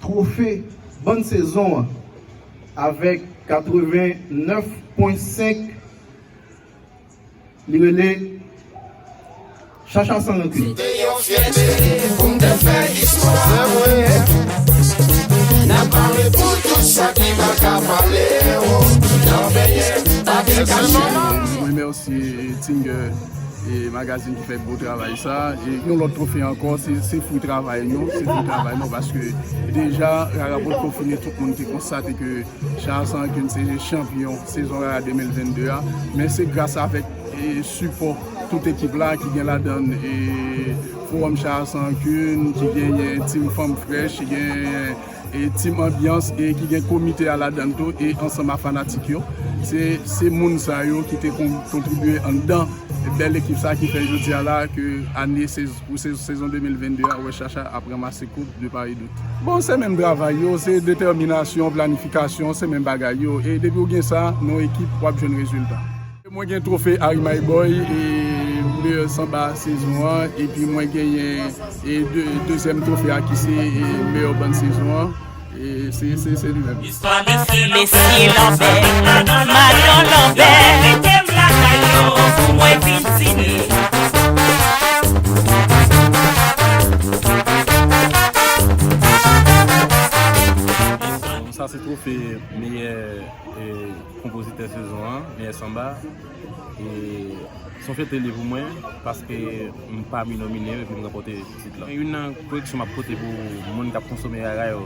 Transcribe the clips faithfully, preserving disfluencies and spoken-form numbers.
Twofe bann sezon an avèk katreven nèf pwen senk, li rele Chacha San Rankin. Se yon fyète pou m te fè istwa. N ap pale pou tout sa ki pa ka pale, oh, nan peyi pa gen kache. Mwen remèsye Tinger e magazin ki fè gwo travay sa. E yon lòt twofe ankò, se, se fwi travay nou, se fwi travay nou, paske deja Rara potko fini, tout moun te konstate ke Chacha San Rankin se chanpyon sezon Rara de mil vennde a, men se gras avèk, e, sipò tout ekip la ki gen ladann, e, Fowòm Chacha San Rankin, ki genyen Team Fanm Frèch, ki genyen, e, Team Anbyans, e ki gen komite a ladann tou, e ansanm a fanatik yo. Se, se moun sa yo ki te kon-, kontribye anndan bèl ekip sa ki fè jodi a la ke ane sez-, pou sez-, sezon de mil vennde a, wè Chacha ap ranmase koup de pa e dot. Bon, se menm travay yo, se detèminasyon, planifikasyon, se menm bagay yo. E depi w gen sa, nan yon ekip, w ap jwenn rezilta. Mwen gen twofe Harry My Boy, e meyè sanba sezon an, epi mwen genyen, e de-, dezyèm twofe a ki se, e meyè bann sezon an. E se, se, se li menm. Mesye Lanbè, Madan Lanbè, mete m lakay yo pou mwen vin dine. Sa se twofe meyè, e, konpozitè sezon an, meyè sanba. E se yon fyète li pou mwen, paske m pami nomine yo epi m ranpòte tit la. Youn nan koreksyon m ap pote pou moun k ap konsome rara yo,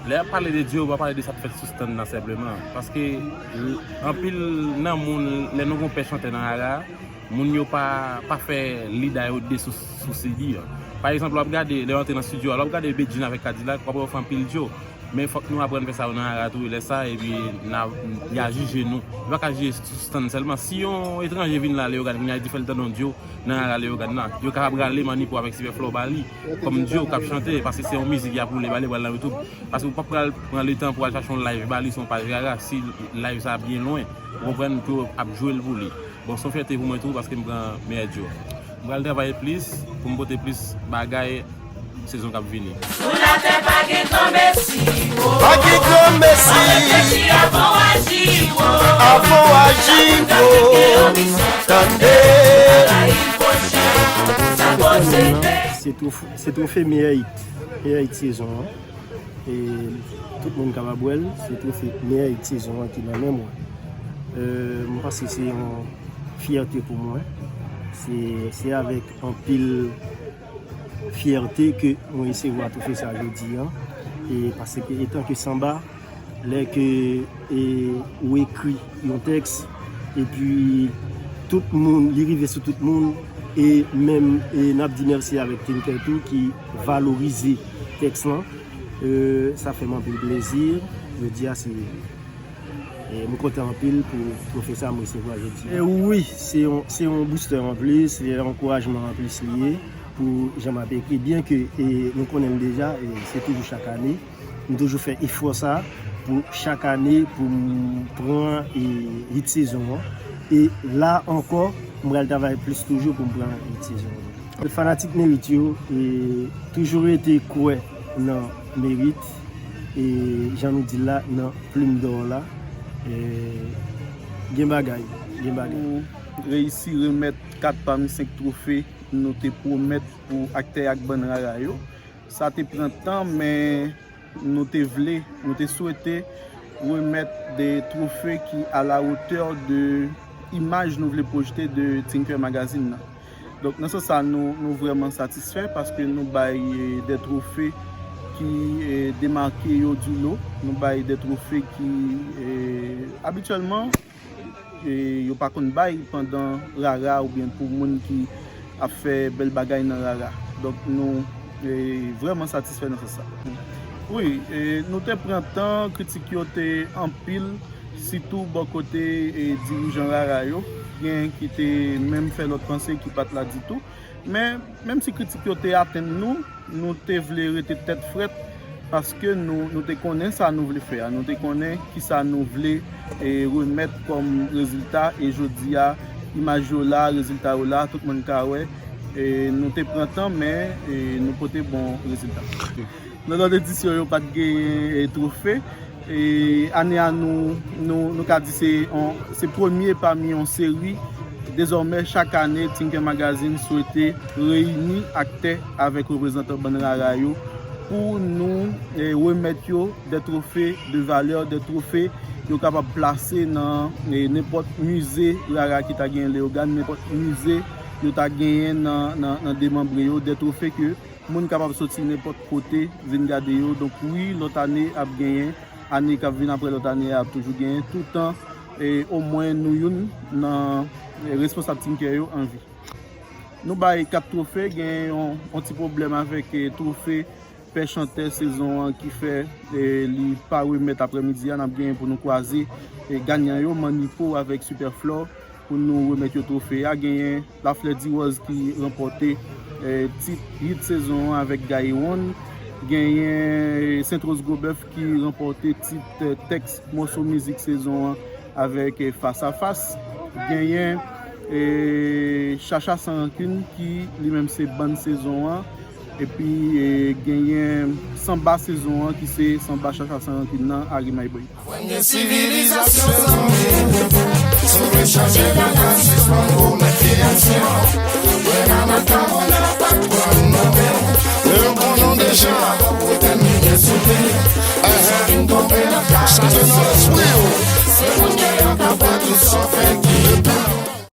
lè y ap pale de Dyo, yo pa pale de sa k fèt sou stand nan senpleman. Paske, l-, anpil nan moun, lè nou gen yon pè chantè nan rara, moun yo pa, pa fè lida yo de sou, sou C D an. Pa egzanp, lè w ap gade, lè w antre nan estidyo a, lè w ap gade Bedjine avèk Kadilak, w ap wè yo fè anpil Dyo. Men fòk nou aprann fè sa yo nan rara tou, e lè sa, epi n a, y a jije nou. Yo pa ka jije sou stand sèlman. Si yon etranje vin la Leyogàn, kounye a, li di fè l tande yon Dyo nan rara Leyogàn nan, yo kapab rale Manipo avèk Sipè Flò ba li kòm Dyo k ap chante, paske se yon mizik y ap woule ba li, pral nan YouTube. Paske ou p ap pral pran letan pou al chache yon live ba li sou yon paj rara, si live sa byen lwen, ou konprann, ke yo ap jwe l pou li. Bon, se yon fyète pou mwen tou, paske m pran meyè Dyo. M pral travay plis pou m pote plis bagay sezon k ap vini. Sou latè pa gen gran mesi, wo. Pa gen gran mesi. Reflechi avan w aji, wo. Avan w aji, wo. Tande. Se twofe, se twofe meyè hit, meyè hit sezon an. E tout moun kapab wè l, se twofe meyè hit sezon an ki nan men mwen. E, m panse se yon fyète pou mwen. Se, se avèk anpil fyète ke mwen resevwa twofe sa jodi an. E paske etanke sanba, lè ke, e, ou ekri yon tèks, epi tout moun, li rive sou tout moun, e menm, e n ap di mèsi avèk Tinker tou ki valorize tèks lan. E, sa fè m anpil plezi. Jodi a, se, e, m kontan anpil pou twofe sa m resevwa jodi a. E wi, se yon, se yon booster anplis, se yon ankourajman anplis li ye pou jan m ap ekri. Byen ke, e, nou konnen l deja, e, se toujou chak ane. M toujou fè efò sa pou chak ane pou m pran, e, hit sezon an. E la ankò, m pral travay plis toujou pou m pran hit sezon an. Fanatik Merit yo, e, toujou rete kwè nan Merit, e, jan nou di l la, nan plim dò la, e, gen bagay, gen bagay. Nou reyisi remèt kat pami senk twofe nou te pwomèt pou aktè ak bann rara yo. Sa te pran tan, men nou te vle, nou te swete remèt de twofe ki a la wotè de imaj nou vle pwojte de Tinker Magazine nan. Donk, nan sans sa, nou, nou vrèman satisfè paske nou bay, e, de twofe ki, e, demake yo di lo. Nou bay de twofe ki, e, abityèlman, e, yo pa konn bay pandan rara oubyen pou moun ki ap fè bèl bagay nan rara. Donk, nou, e, vrèman satisfè nan sans sa. Wi, e, nou te pran tan, kritik yo te anpil, sitou bò kote, e, dirijan rara yo. Gen ki te menm fè lòt panse ki pa t la ditou. Men, menm si kritik yo te atenn nou, nou te vle rete tèt frèt, paske nou, nou te konnen sa nou vle fè a, nou te konnen kisa nou vle, e, remèt kòm rezilta, e jodi a, imaj yo la, rezilta yo la, tout moun ka wè, e nou te pran tan, men, e nou pote bon rezilta. Nan lòt edisyon yo pa t genyen e, twofe. E, ane a nou, nou, nou ka di se, on, se premye pami yon seri. Dezòmè, chak ane, Tinker Magazine swete reyini aktè avèk reprezantan bann rara yo pou nou e, remèt yo de twofe de valè, de twofe yo kapab plase nan e, nenpòt mize rara ki ta genyen Leyogàn, nenpòt mize yo ta genyen nan, nan, nan demanbre yo, de twofe ke moun kapab soti nenpòt kote vin gade yo. Donk wi, lòt ane ap genyen, ane k ap vin apre lòt ane a ap toujou genyen, toutan e, omwen nou youn nan e, responsab Tinker yo an vi. Nou bay kat twofe, gen yon, yon ti pwoblèm avèk e, twofe pè chantè sezon an ki fè e, li pa remèt aprèmidi a. N ap genyen pou nou kwaze e, ganyan yo, Mannipo avèk Super Flore, pou nou remèt yo twofe a. Genyen Laflè Diwòz ki ranpòte e, tit hit sezon an avèk Gaye One. Genyen Sentwoz Gwobèf ki ranpòte tit e, tèks mòso mizik sezon an avèk e, Fas a Fas. Genyen e, Chacha San Rankin ki li menm se bann sezon an. Epi e, genyen sanba sezon an ki se sanba Chacha San Rankin nan, Ari My Boy. Mwen gen sivilizasyon zanmi. Si w vle chanje bagay, sispann remèt li an syon. Mwen nan makambo nan pa t pran nan men w. Lè yo konnen w deja, w ap retèmine sou li. Sa vin tonbe nan kay. Sa te nan lespri w. Se moun ke yo ka pran tout sa w fè ki. Depi